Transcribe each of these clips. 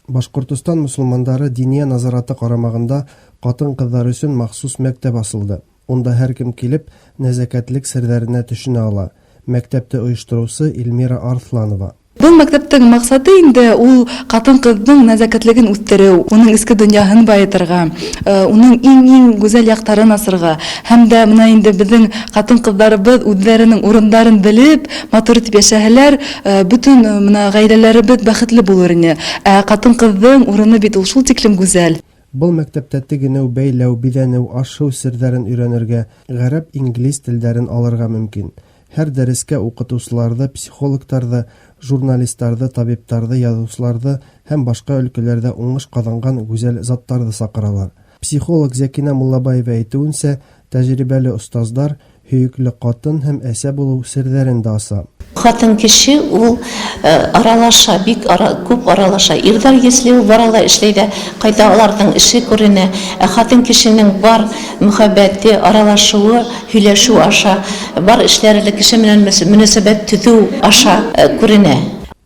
Башкортостан мөселмандары Диния назараты карамагында катын-кызлар өчен махсус мәктәп асылды. Унда һәркем килеп, нәзакәтлек серләренә төшенә ала. Мәктәпте оештыручы Эльмира Арсланова. Был мәктәптең максаты инде ул катын-кызның нәзакәтлеген үстерү, уның эске дөньяһын баетырга, уның иң-иң гүзәл яктарын асырга. Һәм дә менә инде безнең катын-кызларыбыз үзләренең урыннарын белеп, матур итеп яшәһәләр, бөтен менә гаиләләребез бәхетле булыр ине. Ә катын-кызның урыны бит ул шул тиклем гүзәл. Был мәктәптә тегенү, бәйләү, биҙәнеү, аш-һыу серҙәрен өйрәнергә, гарәп, инглиз телдәрен алырға мөмкин. Һәр дәрескә укытыусыларҙы, психологтарҙы, журналистарҙы, табиптарҙы, яҙыусыларҙы һәм башҡа өлкәләрҙә уңыш ҡаҙанған гүзәл заттарҙы саҡыралар. Психолог Зәкинә Муллабаева әйтеүенсә, тәжрибәле остаздар һөйөклө ҡатын һәм әсә булыу серҙәрен дә аса. Хатын кеше ул аралаша, бик ара, күп аралаша. Ирҙәр если ул бара ла эшләй ҙә ҡайта, аларҙың эше күренә. Ә хатын кешенең бар мөхәббәте, аралашыуы һөйләшеү аша, бар эшләре лә кеше менән мөнәсәбәт төҙөү аша күренә.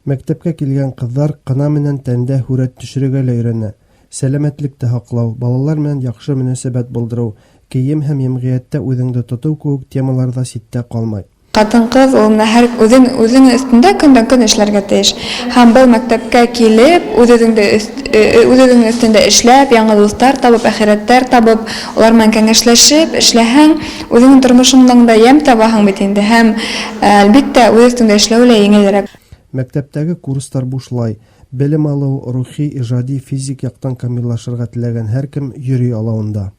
Мәктәпкә килгән кызлар кына менән тәндә һүрәт төшерергә лә өйрәнә. Сәламәтлекте һаклау, балалар менән яхшы мөнәсәбәт булдырыу, кейем һәм йәмгыятьтә үзеңде тотыу кеүек темалар да ситтә калмай. Хатын-кыз ул менә һәр үзен үзенең өстендә көндән-көн эшләргә тиеш. Һәм был мәктәпкә килеп, үз-үзеңде үз-үзеңнең өстендә эшләп, яңа дуслар табып, әхирәтләр табып, алар белән кәңәшләшеп эшләһәң, үзеңнең тормышыңның да ямь табаһың бит инде һәм, әлбиттә, үз өстеңдә эшләү лә җиңелрәк. Мәктәптәге курслар бушлай. Белем алу, рухи, иҗади, физик яктан камиллашырга теләгән һәркем йөри ала монда.